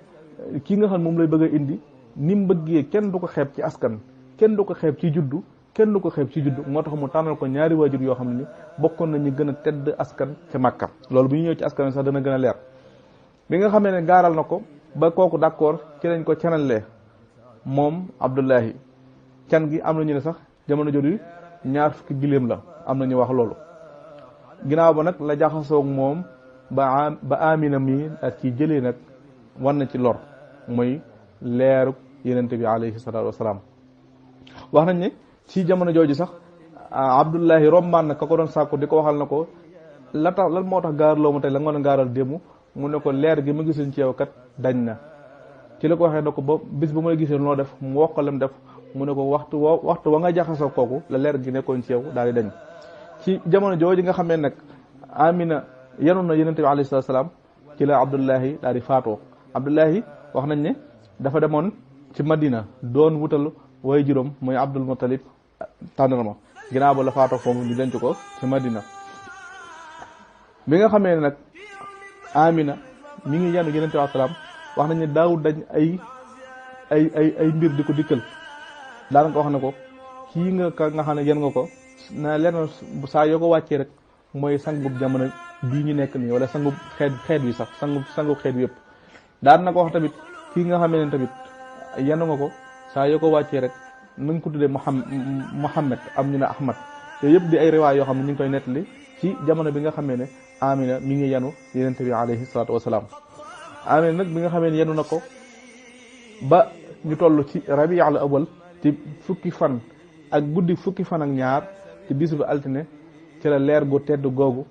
kii nga xam moom lay bëgg a indi ni mu bëggee kenn du ko xeeb ci askan, kenn du ko xeeb ci juddu, kenn du ko xeeb ci juddu. moo tax mu tànnal ko ñaari waajur yoo xam ne ni bokkoon nañu gën a tedd askan ca Makka. loolu bu ñu ñëw ci askan sax dana gën a leer. bi nga xamee ne gaaral na ko ba kooku d'accord ci lañ ko canalee moom Abdullahi. can gi am na ñu ne sax jamono jooju 2 fukki giléem la, am na ñu wax loolu. ginnaaw ba nag la jaxasoog moom ba Amina mi ak ci jëlee nag war na ci lor muy leeru yenente bi alayhi salaatu wasalaam. wax nañ ne ci jamono jooju sax Abdullahi rommaan na ka ko doon sàkku di ko waxal na ko la tax lan moo tax gaarloo ma tey la nga doon gaaral démb mu ne ko leer gi ma gisoon ci yow kat dañ na. ci la ko waxee na ko ba bis ba ma la gisee noo def mu wax ko lam def mu ne ko waxtu wa nga jaxasoo kooku la leer gi nekkoon ci yow daal di dañ. ci jamono jooju nga xamee nag Amina yenoon na yenente bi alayhi salaatu wasalaam ci la Abdullahi daal di faatoo. Abdullahi wax nañ ne dafa demoon ci Madina doon wutal way juróom mooy Abdul Muttalib tàndarma. ginnaaw ba la faatoo foofu ñu denc ko ci Madina. bi nga xamee ne nag Amina mi ngi yenu yenente bi salaam wax nañ ne daawul dañ ay mbir di ko dikkal. daanaka wax na ko kii nga xam ne yen nga ko na lenn saa yoo ko wàccee rek mooy sangub jamono bii ñu nekk nii wala sangub xeet wi sax sangub xeet wi yëpp. daan na ko wax tamit kii nga xamee ne tamit yenu nga ko saa yoo ko wàccee rek na nga ko tuddee Muhammad am ñu ne Ahmad. yooyu yëpp di ay riwaay yoo xam ne ñu ngi koy nettali ci jamono bi nga xamee ne Amina mi ngi yenu yenente bi alayhi salaatu wasalaam. Amina nag bi nga xamee ne yenu na ko ba ñu toll ci Rabi' al awwal ci fukki fan ak guddi fukki fan ak ñaar ci bisu bu altine ci la leer gu tedd googu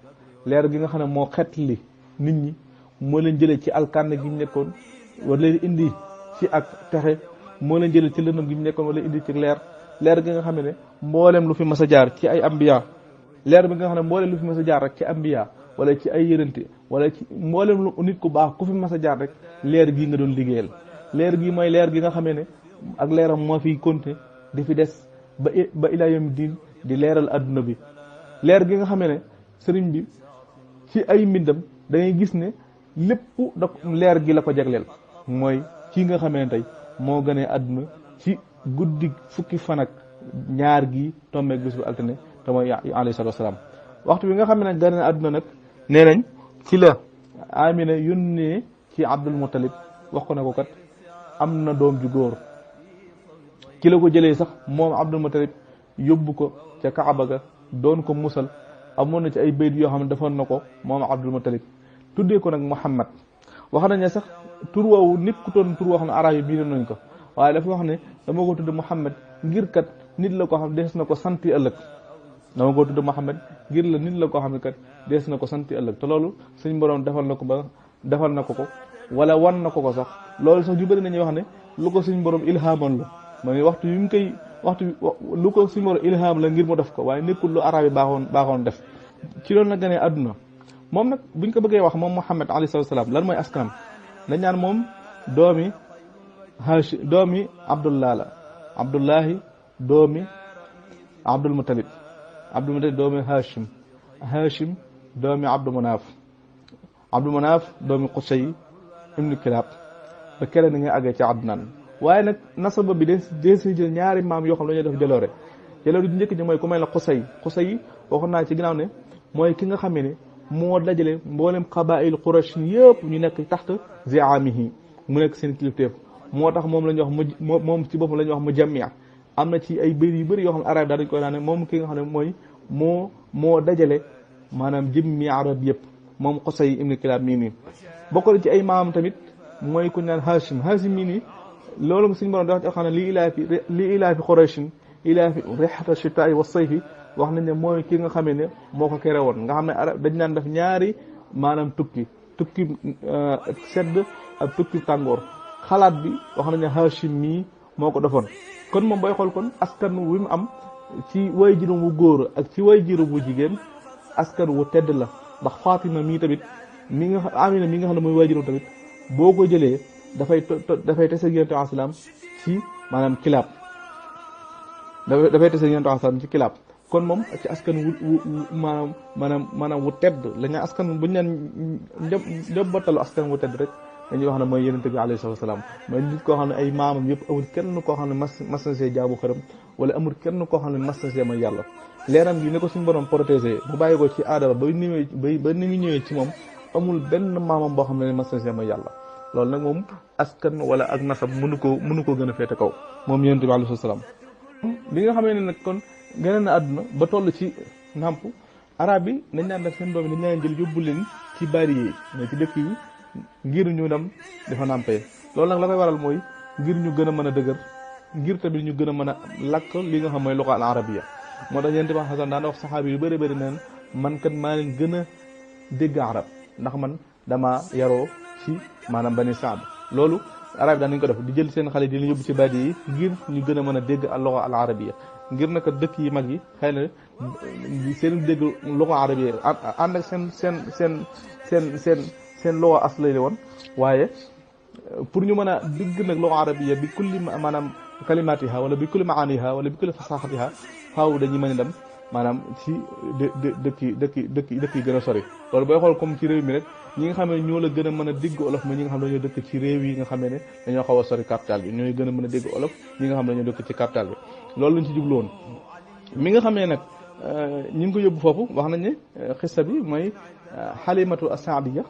leer gi nga xam ne moo xetli nit ñi moo leen jëlee ci alkande gi ñu nekkoon wala leen indi ci ak texe moo leen jëlee ci lëndëm gi ñu nekkoon wala indi ci leer gi nga xam ne mboolem lu fi mas a jaar ci ay ambiya leer bi nga xam ne mboolem lu fi mas a jaar rek ci ambiya wala ci ay yërënte wala ci mboolem lu nit ku baax ku fi mas a jaar rek leer gii nga doon liggéeyal. leer gi mooy leer gi nga xamee ne ak leeram moo fiy continuer di fi des ba ilaa yawmi diin di leeral adduna bi. leer gi nga xamee ne sëriñ bi ci ay mbindam da ngay gis ne lépp da leer gi la ko jagleel mooy kii nga xamee ne tey moo gënee adduna ci guddi fukki fan ak ñaar gi tombeeg bis bu altine te mooy alayhi salaatu wasalaam. waxtu bi nga xam ne gënee adduna nag nee nañ ci la Amina yónnee ci Abdul Muttalib wax ko ne ko kat am na doom ju góor. ci la ko jëlee sax moom Abdul Muttalib yóbbu ko ca Kaaba ga doon ko musal amoon na ci ay bayt yoo xam ne defoon na ko moom Abdul Muttalib tuddee ko nag Muhammad. wax nañ ne sax tur woowu nit ku toon tur woo xam ne arab yi bii nañ ko waaye dafa wax ne dama ko tudde Muhammad ngir kat nit la koo xam ne dees na ko santi ëllëg. dama ko tudde Muhammad ngir la nit la koo xam ne kat dees na ko santi ëllëg te loolu suñ borom defal na ko wala wan na ko sax loolu sax ñu bëri nañuy wax ne lu ko suñ borom ilhaaman la mooy waxtu yu mu koy lu ko suñ borom ilham la ngir mu def ko waaye nekkul lu arab yi baaxoon def. ci loolu nag gënee àdduna moom nag buñ ko bëggee wax moom Muhammad alayhi salaam lan mooy askanam dañ naan moom doomi Abdullah la. Abdullahi doomi Abdul Muttalib doomi Hashim doomi Abdu Manaaf doomi Qusay ibnu Kilab ba kere ni nga àggee ci Adnaan. waaye nag nasaba bi de si jël ñaari maam yoo xam ne dañuy def jaloore ju njëkk ji mooy ku may la Qusay waxoon naa ci ginnaaw ne mooy ki nga xamee ne moo dajale mboolem qabaa'il Quraysh yëpp ñu nekk taxta zi'aamihi mu nekk seen kilifteef moo tax moom la ñuy wax moom ci boppam la ñuy wax mujammi' am na ci ay bëri yu bëri yoo xam ne arab daal dañ koy naan ne moom ki nga xam ne mooy moo dajale maanaam jëmmi arab yëpp moom Qusay ibn Kilab mii nii. bokk na ci ay maam tamit mooy ku naan Hashim mii nii loolu suñu borom dafa xam ne li ilaafi Qurayshin ilaafi rihlat ash-shitaa'i was-sayfi wax nañ ne mooy ki nga xamee ne moo ko kere woon nga xam ne arab dañ naan def ñaari maanaam tukki sedd ak tukki tàngoor xalaat bi wax nañ ne Hashim mii moo ko defoon. kon moom booy xool kon askan wi mu am ci way juróom wu góor ak ci way juróom wu jigéen askan wu tedd la ndax Fatima mii tamit Amina mi nga xam ne mooy way juróom tamit boo ko jëlee dafay tese Yonent bi salaam ci maanaam Kilab dafay tase yonent sallam ci kilaab kon moom ci askan wu maanaam wu tedd la ñu askan buñu neen njobbattalu askan wu tedd rek dañuy wax ne mooy yonent bi alayhi salaam mooy nit koo xam ne ay maamam yëpp amul kenn koo xam ne mas na see jaamu xërëm wala amul kenn koo xam ne mas na see mooy yàlla leeram gi ne ko suñu borom protégé bu bàyyi ko ci aadama ba ni mu ñëwee ci moom amul benn maamam boo xam ne mas na see mooy yàlla loolu nag moom askan wala ak nasab mënu ko gën a féete kaw moom yonent bi alayhi salaam bi nga xamee ne nag kon gën na àdduna ba toll ci nàmp arab yi nañ naan def seen doom yi dañ leen jël yóbbu leen ci bari yi mais ci dëkk yi ngir ñu dem dafa nàmpee loolu nag la koy waral mooy ngir ñu gën a mën a dëgër ngir tamit ñu gën a mën a lakk li nga xam mooy luqa al arabiya moo tax yonent bi xasan daan wax saxaabi yu bëri bëri neen man kat maa leen gën a dégg arab ndax man dama yaroo ci maanaam bani Saad loolu arab yi daan nañ ko def di jël seen xale di leen yóbbu ci badi yi ngir ñu gën a mën a dégg al luqa al arabiya ngir naka dëkk yi mag yi xëy na seen dégg luqa arabiya ànd ak seen luqa aslay woon waaye pour ñu mën a dégg nag luqa arabiya bi kulli maanaam kalimatiha wala bi kulli maaniha wala bi kulli fasaxatiha xaaw dañuy mën a dem maanaam ci dëkk yi gën a sori loolu booy xool comme ci réew mi rek ñi nga xam ne ñoo la gën a mën a dégg olof mooy ñi nga xam ne dañoo dëkk ci réew yi nga xam ne dañoo xaw a sori capital bi ñooy gën a mën a dégg olof ñi nga xam ne dañoo dëkk ci capital bi loolu lañ ci jublu woon mi nga xam ne nag ñi ngi ko yóbbu foofu wax nañ ne xissa bi mooy Halimatu Saadiya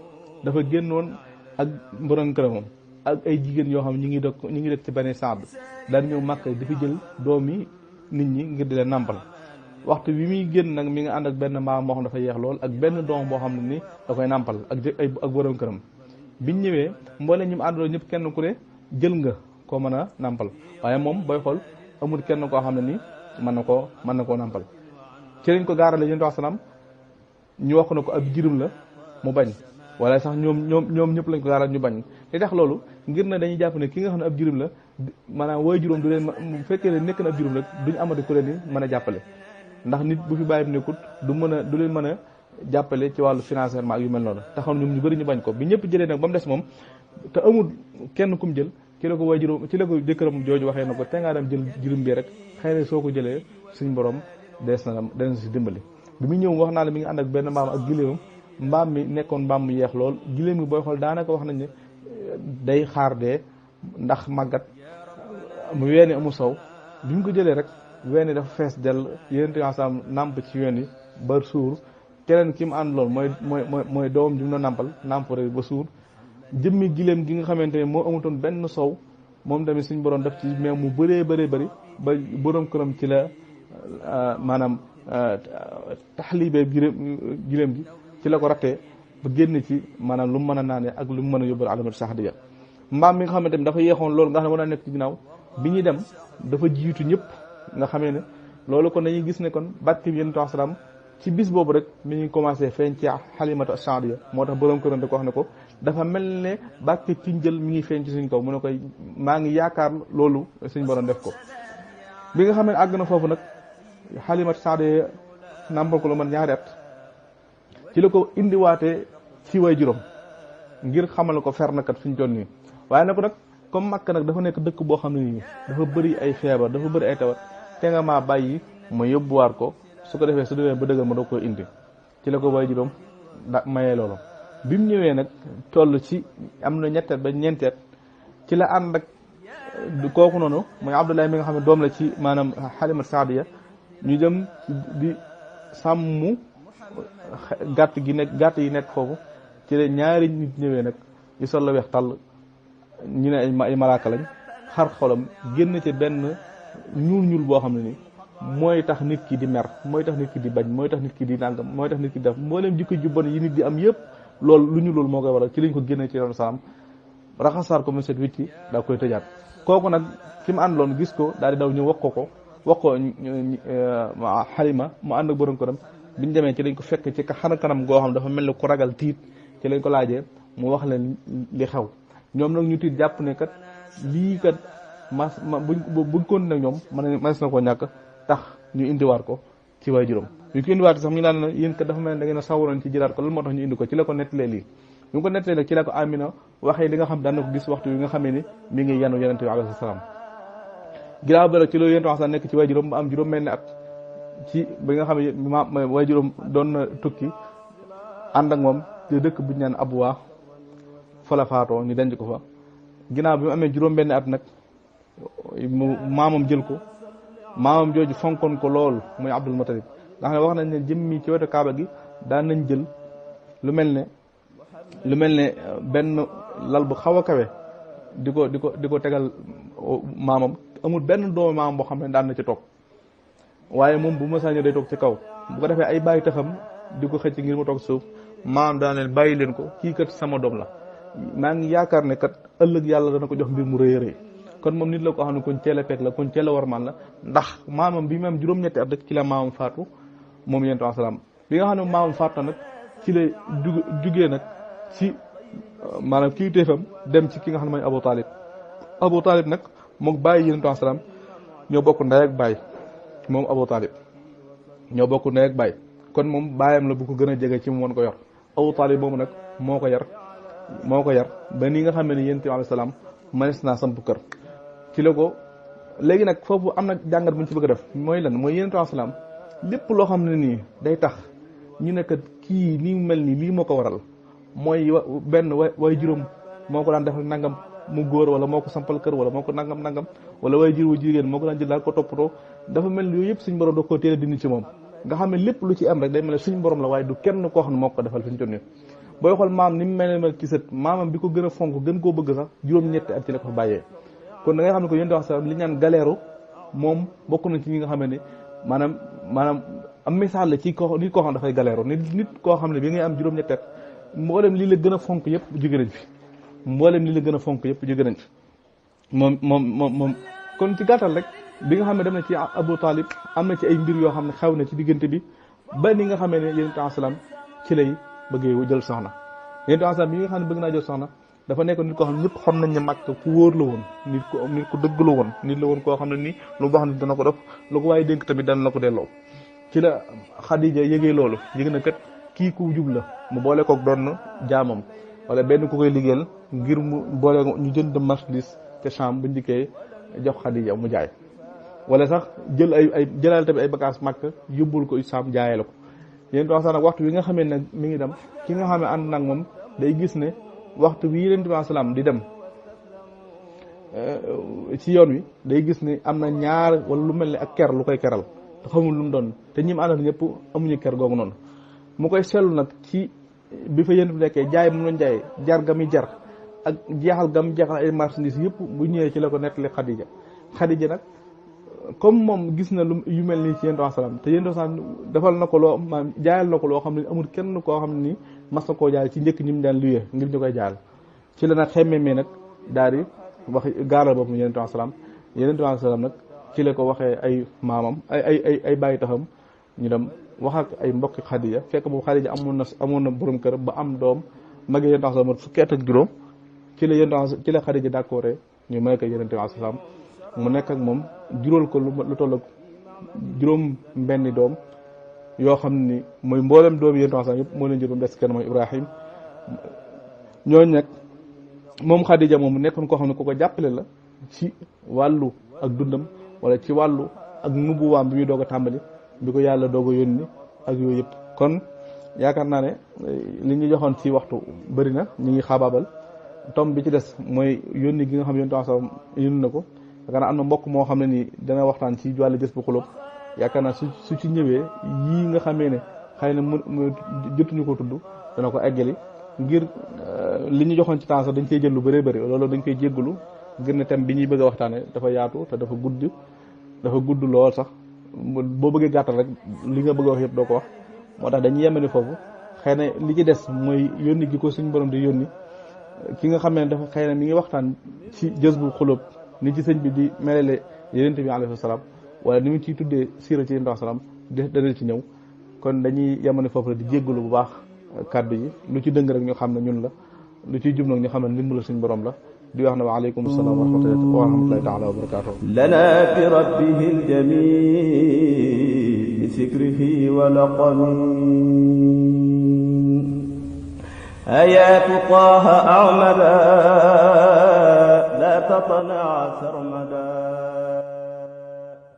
dafa génnoon ak borom këramam ak ay jigéen yoo xam ne ñi ngi dëkk ci Bani Saad daan ñëw Makka di fi jël doomi nit ñi ngir di leen nàmpal waxtu bi muy génn nag mi nga ànd ak benn mbaam moo xam dafa yeex lool ak benn doom boo xam ne ni da koy nàmpal ak borom këram biñ ñëwee mboole ñu mu àndaloo ñëpp kenn ku ne jël nga koo mën a nàmpal waaye moom booy xool amul kenn koo xam ne ni mën na koo nàmpal ci lañ ko gaarale yonent bi salaam ñu wax na ko ab jirim la mu bañ wala sax ñoom ñëpp lañ ko gaaral ñu bañ li tax loolu ngir na dañuy jàpp ne ki nga xam ne ab jirim la maanaam way juróom du leen bu fekkee ne nekk na ab jirim rek duñu amati ku leen ni mën a jàppale ndax nit bu fi bàyyi bi nekkut du leen mën a jàppale ci wàllu financièrement ak yu mel noonu taxaw ñoom ñu bëri ñu bañ ko bi ñëpp jëlee nag ba mu des moom te amul kenn kum jël ci la ko way juróom ci la ko jëkkëram jooju waxee na ko te ngaa dem jël jirim bi rek xëy na soo ko jëlee suñ borom dana si dimbali bi mu ñëw wax naa la mi ngi ànd ak benn mbaam ak giléemam mbaam mi nekkoon mbaam mu yeex lool giléem mi booy xool daanaka wax nañ ne day xaar dee ndax màggat mu weeni amu sow bi mu ko jëlee rek weeni dafa fees dell yénente ensemble nàmp ci ween yi ba suur keneen ki mu ànd lool mooy doom ji mu doon nàmpal nàmp rek ba suur jëmmi giléem gi nga xamante ne moo amutoon benn sow moom tamit suñ borom def ci meew mu bëree bëri ba borom këram ci la maanaam taxlibe giléem gi ci la ko rattee ba génn ci maanaam lu mu mën a naanee ak lu mu mën a yóbbal alamatu sahdiya mbaam mi nga xamante ne dafa yeexoon loolu nga xam ne mën a nekk ci ginnaaw bi ñuy dem dafa jiitu ñëpp nga xamee ne loolu kon dañuy gis ne kon barke bi yonent bi salaam ci bis boobu rek mi ngi commencé feeñ ci Halimatu Saadiya moo tax borom këram da ko wax ne ko dafa mel ne barke ci njël mi ngi feeñ ci suñ kaw mu ne koy maa ngi yaakaar loolu suñ borom def ko bi nga xam ne àgg na foofu nag Halimatu Saadiya nàmpal ko lu man ñaari at ci la ko indiwaatee ci way juróom ngir xamal ko fer na kat fi ñu toll nii waaye nag nag comme Makka nag dafa nekk dëkk boo xam ne nii dafa bëri ay feebar dafa bëri ay tawat te nga maa bàyyi ma yóbbuwaat ko su ko defee su demee ba dëggal ma doog koy indi ci la ko way juróom mayee loolu bi mu ñëwee nag toll ci am na ñetteet ba ñeenteet ci la ànd ak kooku noonu mooy Abdoulaye mi nga xam ne doom la ci maanaam Halimatu Saadiya ñu dem di sàmm gàtt yi nekk foofu ci la ñaari nit ñëwee nag yu sol la weex tàll ñu ne ay malaaka lañ xar xolam génn ci benn ñuul boo xam ne ni mooy tax nit ki di mer mooy tax nit ki di bañ mooy tax nit ki di nangam mooy tax nit ki di def mboolem jikko ju bon yi nit di am yëpp loolu lu ñu loolu moo koy waral ci lañ ko génne ci yoonu salaam raxasaar ko mu set wicci daa koy tëjaat kooku nag fi mu àndaloon gis ko daal di daw ñu wax ko Halima mu ànd ak borom këram biñ demee ci lañ ko fekk ci xar kanam goo xam dafa mel ni ku ragal tiit ci lañ ko laajee mu wax leen li xew ñoom nag ñu tiit jàpp ne kat lii kat buñ continué ak ñoom mënees na koo ñàkk tax ñu indiwaat ko ci waay juróom ñu ko indiwaat sax mu ngi naan yéen kat dafa mel ne da ngeen a sawaroon ci jëlaat ko lan moo tax ñu indi ko ci la ko nettalee lii bi mu ko nettalee nag ci la ko Amina waxee li nga xam daan na ko gis waxtu yi nga xamee ni mi ngi yanu yonente bi alayhi salaam ginnaaw ba nag ci loolu yéen nekk ci waajuram ba am juróom-benn at ci bi nga xam ne waajuram doon na tukki ànd ak moom te dëkk bu ñu naan Abwa fa la faatoo ñu denc ko fa. ginnaaw bi mu amee juróom-benn at nag mu maamam jël ko maamam jooju fonkoon ko lool muy Abdul Mutalib nga xam ne wax nañ ne jëmmi ci wetu Kaaba gi daan nañ jël lu mel ne benn lal bu xaw a kawe di ko tegal maamam amul benn doomu maamam boo xam ne daan na ci toog waaye moom bu ma sañoo day toog ci kaw bu ko defee ay bàyyi taxam di ko xëcc ngir mu toog suuf maamam daan leen bàyyi leen ko kii kat sama doom la maa ngi yaakaar ne kat ëllëg yàlla dana ko jox mbir mu rëy a rëy kon moom nit la koo xam ne kon ceel a fekk la kon ceel a warmaan la ndax maamam bi mu am juróom-ñetti at rek ci la maamam faatu moom yonent bi salaam bi nga xam ne maamam faatu nag ci la jugee nag ci maanaam kii téefam dem ci ki nga xam ne mooy Abu Talib nag moom bàyyi yonent bi salaam ñoo bokk ndey ak baay moom Abu Talib ñoo bokk ndey ak baay kon moom baayam la bu ko gën a jege ci mu mën ko yor Abu Talib moomu nag moo ko yar ba ni nga xam ne ni yonent bi alayhi salaam mënees naa samp kër ci la ko léegi nag foofu am na jàngat bu ñu ci bëgg a def mooy lan mooy yonent bi alayhi salaam lépp loo xam ne nii day tax ñu ne kat kii nii mel nii lii moo ko waral mooy benn way juróom moo ko daan defal nangam mu góor wala moo ko sampal kër wala moo ko nangam wala way jur wu jigéen moo ko daan jël daal ko toppatoo dafa mel ni yooyu yëpp suñu borom da koo teel a dindi ci moom nga xam ne lépp lu ci am rek day mel ne suñu borom la waaye du kenn koo xam ne moo ko defal fi ñu toll nii booy xool maam ni mu mel ci sët maamam bi ko gën a fonk gën koo bëgg sax juróom-ñetti at ci la ko fa bàyyee kon da ngay xam ne ko yéen di wax sax li ñaan galeeru moom bokk na ci ñi nga xam ne maanaam am misaal la ci nit koo xam ne dafay galeeru nit koo xam ne bi ngay am juróom-ñetti at mboolem lii la gën a fonk yëpp jóge nañ fi moom kon ci gàttal rek bi nga xam ne dem na ci Abu Talib am na ci ay mbir yoo xam ne xew na ci diggante bi ba ni nga xamee ne yonent bi salaam ci lay bëggee jël soxna yonent bi salaam bi nga xam ne bëgg naa jël soxna dafa nekk nit koo xam ne ñëpp xam nañ ne Makka ku wóor la woon nit ku dëgg la woon nit la woon koo xam ne nii lu baax nit dana ko def lu ko waaye dénk tamit dana la ko delloo ci la Xadija yëgee loolu yëg na kat kii ku jub la mu boole koog doon jaamam wala benn ku koy liggéeyal ngir mu boole ñu jënd marchandise ca Sham bu njëkkee jox Xadija mu jaay wala sax jëlal tamit ay bagages Makka yóbbul ko Sham jaayee la ko yéen wax sax nag waxtu wi nga xamee nag mi ngi dem ki nga xam ne ànd nag moom day gis ne waxtu bi Yonent bi salaam di dem ci yoon wi day gis ne am na ñaar wala lu mel ne ak ker lu koy keral te xamul lu mu doon te ñi mu àndal ñëpp amuñu ker googu noonu mu koy seetlu nag ci bi fa Yonent bi nekkee jaay mu doon jaay jar ga muy jar ak jeexal gam jeexal ay marchandises yëpp bu ñëwee ci la ko nettali Xadija nag comme moom gis na lu yu mel nii ci Yonent bi salaam te Yonent bi salaam defal na ko jaayal na ko loo xam ne amul kenn koo xam ne nii mas na koo jaay ci njëkk ñi mu daan luyee ngir ñu koy jaayal ci la nag xemmee nag daal di wax gaaral boobu Yonent bi salaam nag ci la ko waxee ay maamam ay bàyyi taxam ñu dem wax ak ay mbokki Xadija fekk boobu Xadija amoon na borom kër ba am doom magi Yonent bi salaam fukki at ak juróom ci la Xadija d'accord ñu may ko Yonent bi salaam mu nekk ak moom juróol ko lu toll ak juróom benni doom yoo xam ni mooy mboolem doom Yonent bi salaam yëpp moo leen jur ba mu des kenn mooy Ibrahim ñooñu nag moom Xadija moom nekkoon koo xam ne ku ko jàppale la ci wàllu ak dundam wala ci wàllu ak nubuwaam bi muy doog a tàmbali bi ko yàlla doog a yónni ak yooyu yëpp kon yaakaar naa ne li ñu joxoon ci waxtu bëri na ñu ngi xaabaabal tom bi ci des mooy yónni gi nga xam Yonent bi salaam yónni na ko yaakaar naa am na mbokk moo xam ne nii dana waxtaan ci wàllu gës bu xulóob yaakaar naa su ci ñëwee yii nga xamee ne xëy na mu jotuñu ko tudd dana ko eggali ngir li ñu joxoon ci temps sax dañ koy jël lu bëree bëri loolu dañ koy jéggalu ngir ne thème bi ñuy bëgg a waxtaane dafa yaatu te dafa gudd lool sax boo bëggee gàttal rek li nga bëgg a wax yëpp doo ko wax moo tax dañuy yemani foofu xëy na li ci des mooy yónni gi ko suñu borom di yónni ki nga xam ne dafa xëy na mi ngi waxtaan ci jës bu xulóob ni ci sëñ bi di melale Yonent bi alayhi salaam wala ni mu ciy tuddee siira ci Yonent bi salaam dana ci ñëw kon dañuy yemani foofu la di jéggalu bu baax kàddu yi lu ci dëng rek ñu xam ne ñun la lu ciy jub nag ñu xam ne ndimbalu suñu borom la di wax ne wa aleykum salaam wa rahmatullahi taala wa barakatuh lana bi rabbihi aljamil bi sikrihi wa laqami ayatu taha amada la tatana sarma